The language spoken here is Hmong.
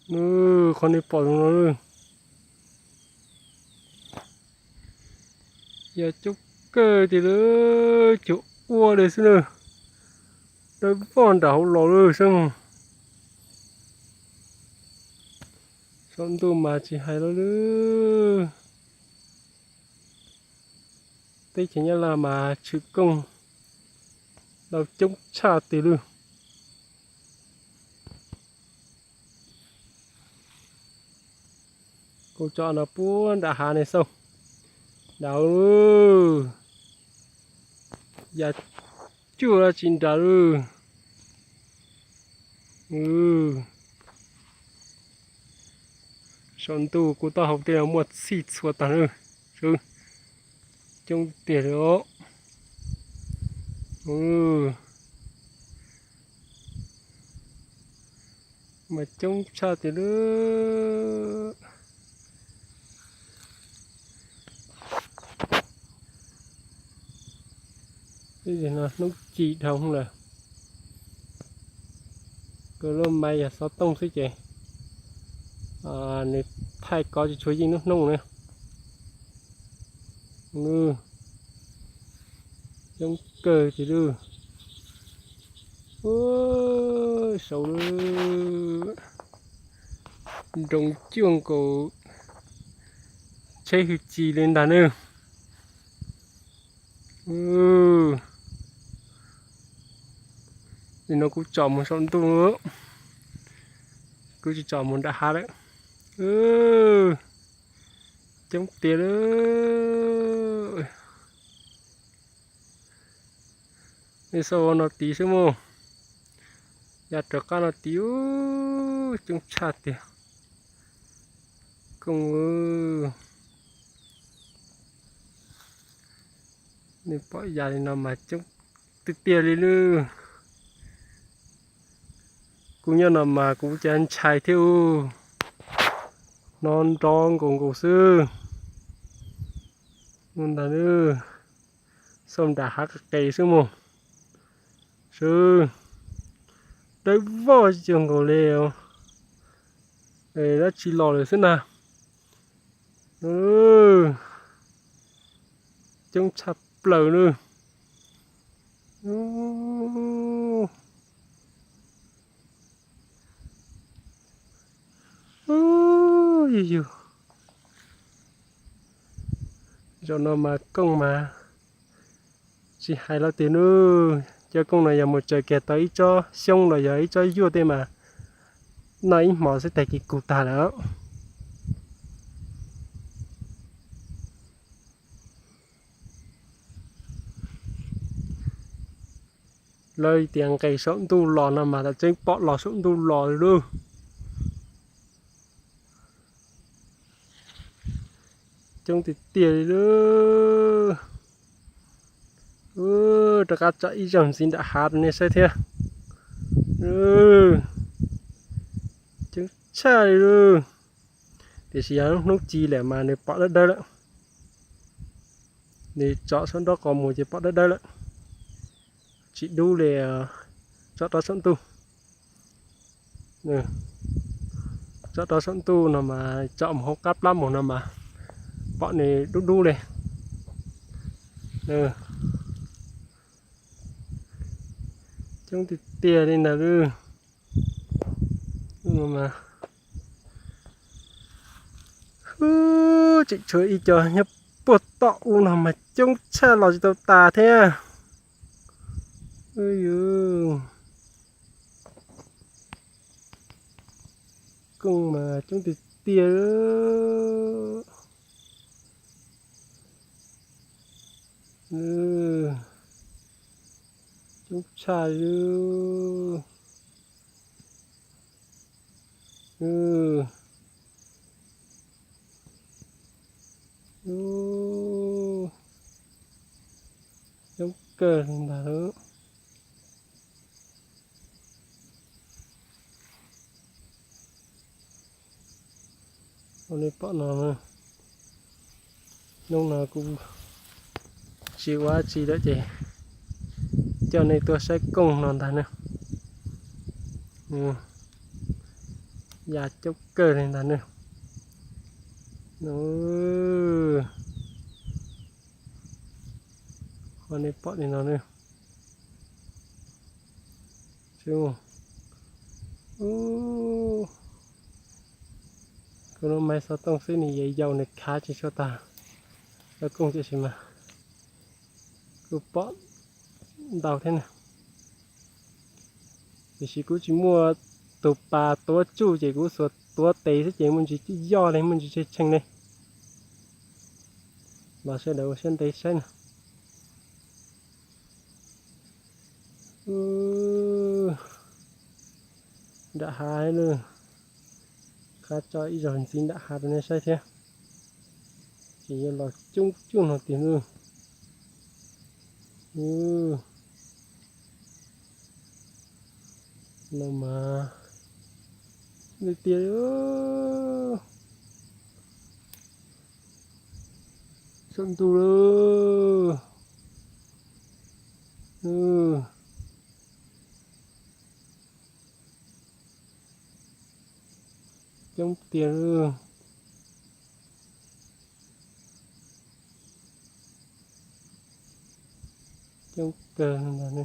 Nws, qhov nej pom no, yog coob kawg tiag li, cuag ua li xwb na. Dawb vog nram hauv los lawm saib mog. Saum ntuj mas tsis hais los li. Teb chaws Nyab Laj mas tshwm kooj los coob tshaj tiag li. Kuv tso no puag nram hav ne xauj. Nram, ya cuaj los tsis nram li. Saum ntuj kuv taub hau tej no muaj txhij txhua tag na. Coob tiag li os. Mas coob tshaj tiag li. Hnub ci dhau lawm. Kuv lub maiv yog xov tooj xwb ces nws thaij kov tsis tshua yeej lub hnub na. Coob kawg tiag li. Saud nroo cuaj nkaus tsheb hwj chim li ntag na. Nim no kuv tsom mus saum ntuj, kuv tsis tsom mus nram hav lawm. Coob tiag li. Nej xauj no tid xwb mog. Ya rov qab no tid, coob tshaj tiag. Kooj, nej pom ya li no mas coob tiag tiag li lawm. Kuv nyob no mas kuv cas ntshai thiab, no nrov nkaus nkaus xwb. Ntag, xauj nram hav qis qis xwb mog. Sw, dawb vog cuag nkaus li, dab tsi los lawm xwb na. Coob tshaj plaws na. Yog yog, zaum no mas kooj mas tsis hais los tiag nawb. Cov kooj no yog mus tsaws kiag tau ib tsob xyoob los yog ib tsob yuaj tej mas noj ib hmos xwb tag kis kub tag lawm. Lawv tias nqes saum ntuj los no mas tam tseeb pom los saum ntuj los li lauj. Coob tiag tiag li lauj. Rov qab tsom ib zaug ntxiv nram hav rau nej saib thiab. Coob tshaj li lauj. Tiam sis yog hnub ci lawm mas nws pom dawb dawb lawm. Nws tsom saum nraub qaum mus ces pom dawb dawb lawm. Tsis dub li tsom rau saum ntuj. Tsom rau saum ntuj no mas tsom mus hauv qab plab mus no mas pom nws dub dub li. Coob tiag tiag li ntag lauj. Hwb, tseem tshuav ib co nyob puag tom u no mas coob tshaj los tsis tau tas thiab. Kooj mas coob tiag tiag. Coob tshaj li. Coob kawg li ntag lauj. Ua nej pom no, hnub no kuv tsis ua dab tsi lawm ces coj nej tuaj saib kooj no ntag na. Ya coob kawg li ntag nawb. Qhov nej pom li no nawb. Kuv lub maiv xov tooj xwb nws yeej yau nws khav tsis tshua tag. Lawv kooj tiam sis mas kuj pom ntau thiab na. Tiam sis kuv tsis muaj tus pas tuav tsuj ces kuv xuas tuav tes xwb ces muaj ntsis yoj li muaj ntsis tshee tshee li. Los sawv daws ua siab ntev saib na. Nram hav lawm, qab tso ib zaug ntxiv nram hav rau nej saib thiab. Ces yuav los coob coob no tiag lawm. No mas tiag tiag. Saum ntuj lawm. Coob tiag lawm. Coob kawg ntag.